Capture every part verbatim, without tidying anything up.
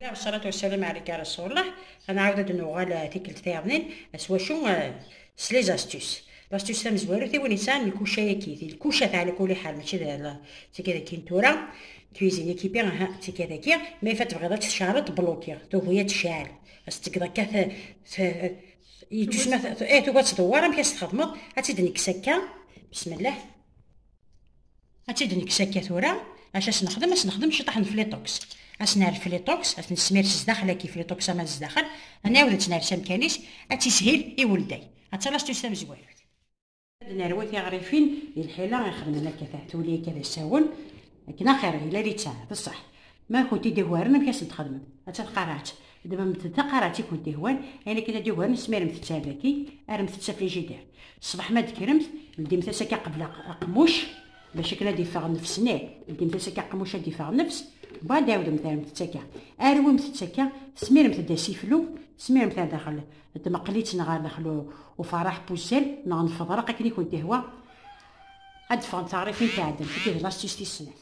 Wassalatu wassalamu ɛlayka ya Rasulullah. Ad nɛawed ad nuɣal, eh, tikkelt tayeḍnin, s wacu, eh, s les astuces. L'astuce tamezwarut i win yesɛan lkuca-yagi, di lkuca tɛelleq uli ḥal, mačči d la, d tagi dagi n tura, cuisine équipée, aha, d tagi dagi, ma yif ad tebɣiḍ ad tt-tceɛleḍ, tblukiḍ, tugi ad tceɛl. Ad s-tgeḍ akka t-, t-, yettesma t-, eh, tugi ad tdewwer, amek ad s-txedmeḍ? Ad tt-id-nekkes akka, bismillah. Ad tt-id-nekkes akka tura, acu ad s-nexdem? Ad s-nexdem ciṭaḥ n flitox. Ad s-nerr flitox, ad t-nesmir s zdaxel, akka flitox ama s zdaxel, ad nɛawed ad tt-nerr s amkan-is, ad tt-ishil i welday. Ad tala s tusa tamezwarut. Ad nerwi tiɣrifin di lḥila ixedmen akka ta, tuli akka d asawen, akken axir, yella littseɛ, d ṣṣeḥ. Ma kunt-id-igaren, amek ad sent-txedmem? Ad taqaraɛt. Ddmemt taqaraɛt i kunt-ihwan, ayen akken ad d-igaren, smiremt-tt ar daki, armet-tt s frijider. Ṣṣbeḥ ma d-tekkremt, ldimt-as akka qbel aq-, aqemmuc, bac akken ad d-iffeɣ nnefs-nni, ldimt-as akka aqemmuc ad d-iffeɣ nnefs, mbeɛd ɛawdemt armet-tt akka. Arwimt-tt akka, smiremt-d asiflu, smiremt ar daxel n tmeqlit neɣ ar daxel u-, uferraḥ n wuzzal, neɣ n lfeḍraq akken i kunt-ihwa. Ad d-ffɣent teɣrifin taɛeddant, tagi d l'astuce tis snat.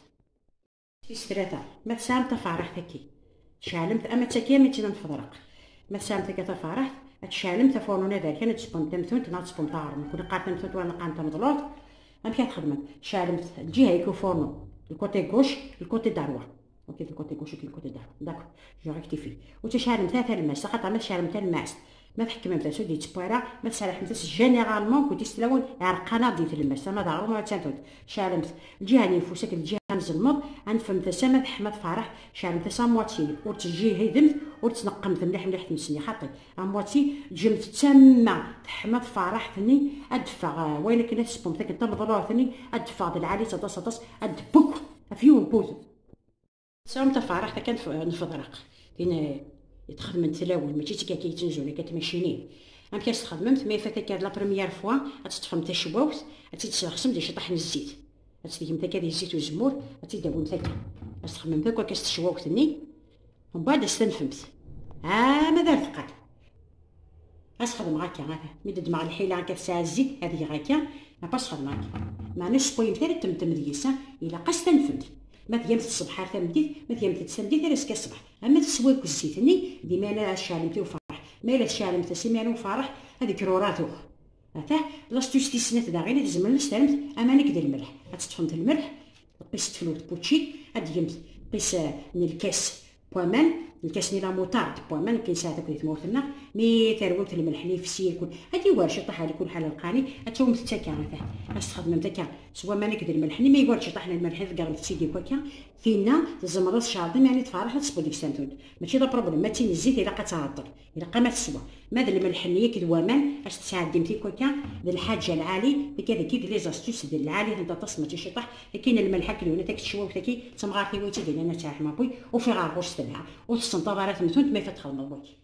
Tis tlata, ma tesɛam tafaraḥt-agi, tceɛlemt ama d tagi ama d tin n lfeḍraq. Ma tesɛam tagi tafaraḥt, ad tceɛlemt afurnu aberkan, ad tsebbem tamtunt neɣ ad tsebbem taɣerma. Nekkni neqqar tamtunt, wayeḍ neqqar tameḍlult. Amek ad txedmem? Tceɛlemt lǧiha-agi ufurnu, le côté gauche, le côté droit. Ok, le côté gauche, ok, le côté droit. D'accord, je rectifie. Ur tceɛlemt ara talemmast, axaṭer ma tceɛlemt talemmast, ma tḥekmemt-as ur d-yettewwi ara, ma tesraḥemt-as, généralement, kunt-is tlawin, iɛreq-aneɣ-d di tlemmast, ama d aɣrum, ama d tamtunt. Ceɛlemt lǧiha n yeffus akked lǧiha n zelmeḍ, anfemt-as ama teḥma tfaraḥt, ceɛlemt-as à moitié, ur ttǧihidemt, ur ttneqqemt mliḥ mliḥ tmes-nni, xaṭi, à moitié, ǧǧemt-tt ama teḥma tfaraḥt-nni, ad d-teffeɣ, eh, wayen akken ad tespumt akken tameḍlurt-nni, ad d-teffeɣ d lɛali-tt aṭas aṭas, ad d-tbukk ɣef yiwen n wudem. Tesɛam tafaraḥt akka n f-, n feḍraq, tin, eh, i txedmemt tlawin, mačči d tigi akka yettnuzun akka tmacinin. Amek ad s-txedmemt? Ma ifat akka la première fois, ad teṭṭfem tacewwawt, ad tt-id-tesrexsem di ciṭaḥ n zzit. Ad tt-tgemt akka di zzit uzemmur, ad tt-id-tawimt akka. Ad s-txedmemt akk akka s tecwawt-nni, mbeɛd ad s-tanfemt. Ah, ma d ar teqqal. Ad s-xedmeɣ akka, ata. Mi d-ddmeɣ lḥila akka tesɛa zzit, ad geɣ akka, apa s-xedmeɣ akka. Meɛna ur sewwayemt ara ttemtem deg-s, ha? Ilaq ad s-tanfemt. Ma tgamt-t ṣṣbeḥ ar tameddit, ma tgamt-t tameddit ar azekka ṣṣbeḥ. Ama teswa akk zzit-nni, d imiren ara tceɛlemt i uferreḥ. Ma yella tceɛlemt-as imiren i uferreḥ, ad ikker uratux. Ata, l'astuce tis snat daɣen, ad tzemremt ad s-terremt aman akked lmelḥ. Ad teṭṭfemt lmelḥ, tqis teflewt n wučči, ad d-tgemt tqis, eh, n lkas n waman, lkas-nni la moutarde n waman, akken nesɛa-t akk di tmurt-nneɣ, mi terwimt lmelḥ-nni ifessi irkul, ad iwar ciṭaḥ ɛla kul ḥal lqani, ad tawimt-tt akka, ata, ad s-txedmemt akka, s waman akked lmelḥ-nni, ma iwar ciṭaḥ n lmelḥ, tgeɣ-tt-id akk akka, tinna tzemreḍ ad tceɛleḍ imiren i tfaraḥ, ad tesbeḍ deg-s tamtunt. Mačči d aproblem, ma d tin n zzit ilaq ad tɛeṭṭel, ilaq ama teswa. Ma d lmelḥ-nni akked waman, ad s-tesɛeddimt akk akka, d lḥaǧa lɛali, akka dagi d les astuces d lɛali-tent aṭas, mačči ciṭaḥ, akken lmelḥ akked waman, tagi tecwawt-agi, d tamɣart-iw i tt-id-yennan ad tɛeḥ ma wwi, ufiɣ ar ɣur-s telha, ur tessenṭaḍ ara temtunt, ma ifat txedmeḍ wagi.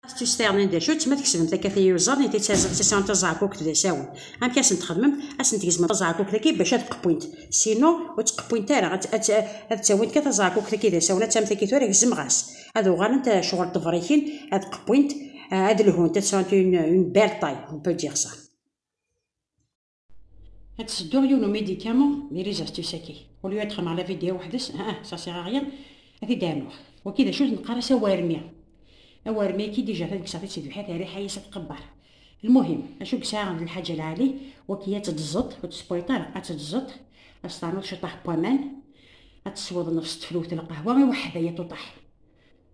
Astuce tayeḍnin d acu-tt? Ma tkesbemt akka tiyuẓaḍ, nitni ttaẓ-, ttasawen taẓerkukt d asawen. Amek ad sent-txedmemt? Ad sent-tgezmem taẓerkukt-agi bac ad qewwint. Sinon, ur ttqewwint ara. Ad, ad, ad ttawint kan taẓerkukt-agi d asawen, ad tamt-agi tura, gezmeɣ-as. Ad uɣalent, eh, ccɣel tebrikin, ad qewwint, eh, ad lhunt, ad sɛunt une, une belle taille, on peut dire ça. Ad sedduɣ yiwen umédicament di les astuces-agi. Au lieu ad xedmeɣ la vidéo weḥd-s, ah, ah, ça sert à rien. Ad t-id-rnuɣ. Wagi d acu neqqar-as awermi. Awermi-agi, déjà, ad kkseɣ-t-id si tebḥirt, rriḥa-is ad tqebber. Lmuhim, acu i yesɛa d lḥaǧa lɛali, wagi ad tt-tẓeḍ, ur tt-tessewwayeḍ ara, ad tt-tẓeḍ, ad s-ternuḍ ciṭṭaḥ n waman, ad tesweḍ nefs teflewt n lqahwa, i weḥd-i ad tuṭaḥ.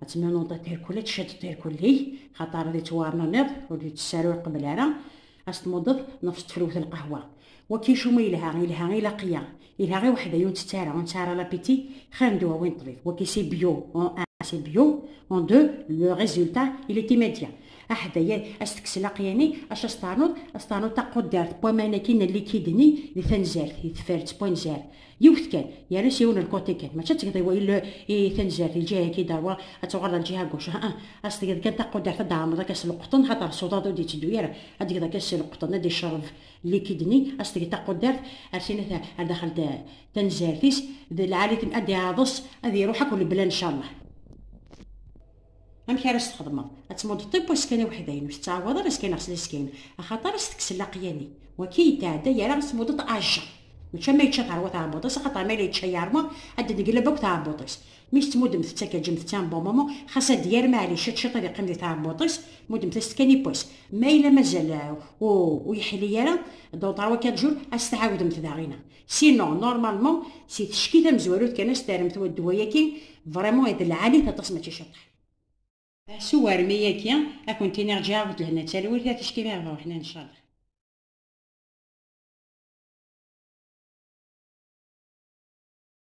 Ad tmudeḍ tirkul, ad tcaddeḍ tirkul-ik, xaṭer ad yettwarnu iḍ, ur d-yettessaru qbel ara, ad s-tmudeḍ nefs teflewt n lqahwa. Wagi acu ma yelha, yelha i laqya, yelha i weḥd-i ur ntett ara, ur nesɛi ara l'appétit, xir n ddwawi n ṭṭbib. Wagi c'est bio, en un, c'est bio, en deux, le résultat, il est immédiat. Aḥedday, ad s-tekkes laqya-nni, acu ad s-ternuḍ? Ad s-ternuḍ taquddart n waman-agi n liquide-nni di tanzart, di tefret n wanzar. Yiwet kan, yerra s yiwen lkuṭi kan. Mačči ad tgeḍ i wa-, i l-, i tanzart, i lǧiha-agi darwa, ad tuɣal ɣer lǧiha gauche. Ah, ah. Ad s-tgeḍ kan taquddart, ad d-tɛemmeḍ akka s leqṭen, xaṭer s uḍaḍ ur d-yetteddu ara. Ad tgeḍ akka s leqṭen, ad d-icreb liquide-nni, ad s-tgeḍ taquddart, ar sin ad, ar daxel d-, tanzart-is, d lɛali-ten-, ad iɛḍes, ad iruḥ akk lebla, ncallah. Amek ara s-txedmeḍ? Ad tmudeḍ tiwwas kan i weḥd-i, ur tettɛawaḍ ara azekka neɣ sliskayem, axaṭer ad s-tekkes laqya-nni. Wagi yetɛedda, yerra ad tmudeḍ à jeun. Mačči ma yečča terwa tɛebbuḍt-is, axaṭer ma yella yečča yerwa, ad d-negleb akk tɛebbuḍt-is. Mi s-tmudemt-tt akka, ǧǧemt-tt un bon moment, xas ad d-yerr, maɛlic, ciṭ ciṭ ad iqqim di tɛebbuḍt-is, mudemt-as-tt kan i wass. Ma yella mazal, euh, ur, ur yeḥli ara, dans trois quatre jours, ad s-tɛawdemt daɣina. Sinon, normalement, si teckit tamezwarut kan, ad s-terremt wa ddwa-yagi, vraiment, d lɛali-t aṭas, mačči ciṭ. Su wermi-yagi, ad kent-iniɣ ǧiɣ d lehna d talwit, a tickimi ɣer ṛuḥna, ncallah.